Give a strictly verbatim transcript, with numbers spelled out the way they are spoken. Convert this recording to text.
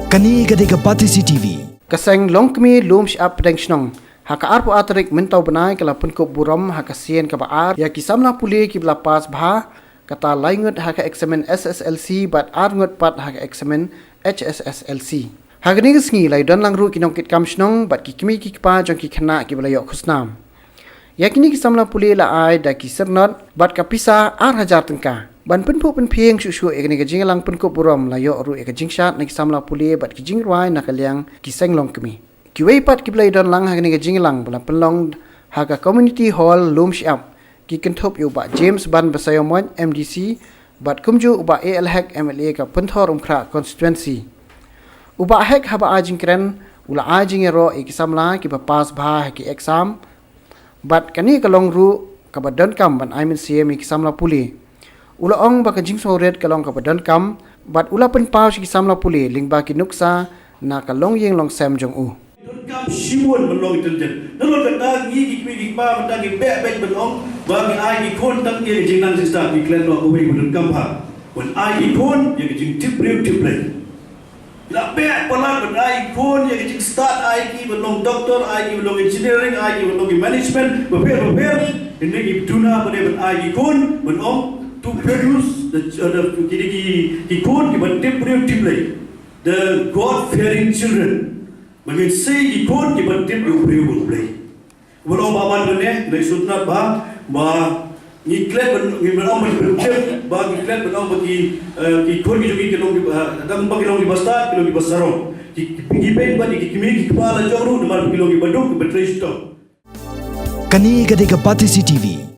Kane ka dei ka Batesi T V. Ka seng Longkmie Lumshyiap Pdeng Shnong ha ka arphew ar tarik mynta u bnai ka la pynkup burom ha ka sien kaba ar ïa ki samla pule kiba la pass bha, kata lai ngut ha ka eksamin S S L C bad ar ngut pat ha ka eksamin H S S L C. Ha kane ka sngi la ïadon lang ruh ki nongkitkam shnong bad ki kmie ki kpa jong ki khynnah kiba la ïoh khusnam. Ïa kine ki samla pule la ai da ki syrnod bad ka pisa ar hajar tyngka. Ban pynphuh pynphieng shuh shuh ïa kane ka jingïalang pynkup burom la ïoh ruh ïa ka jingshad na ki samla pule bad ki jingrwai na ka liang ki seng Longkmie. Kiwei pat kiba la ïadon lang ha kane ka jingïalang ba la pynlong ha ka Community Hall Lumshyiap, ki kynthup ïa u Bah James Ban Basaiawmoit, M D C, bad kumjuh u Bah A L Hek, M L A ka Pynthorumkhrah Constituency. U Bah Hek haba ai jingkren u la ai jingïaroh ïa ki samla kiba pass bha ha ki exam, bad kane ka long ruh kaba donkam ban ai mynsiem ïa ki samla pule. U la ong ba ka jingsngewrit ka long kaba donkam bad u la pynpaw sha ki samla pule lyngba ki nuksa na ka longïing longsem jong u. Donkam shibun ban long intelligent. Nalor kata ngi ki kmie ki kpa mynta ngi beh beh ban ong ba ngi ai ki khun tang ki jingnang jingstad, ngi klet noh kawei ba donkam bha. Ban ai ki khun ïa ki jingtip briew tip Blei. La beh palat ban ai ki khun ïa ki jingstad, ai ki ban long doctor, ai ki ban long engineering, ai ki ban long management, bapher bapher. Hynrei ngi duna ban ai ki khun ban ong to produce the, the, ki, ki, ki khun kiban tip briew tip Blei. The God fearing children. Ba ngin sei ki khun kiban tip ïa u briew u Blei. Ban ong ba ban ne, ngi sngewtynnat ba, ba ngi klet ban, ngi ban ong ban tip, ba ngi klet ban ong ba ki, eh, ki khun ki jong ngi ki long ki, eh, tang ba ki long kiba stad, ki long kiba sarong. Ki, ki, ki peit ba ki kmie ki kpa la jong ruh namar ki long kiba duk, kiba trei shitom. Kane ka dei ka Batesi T V.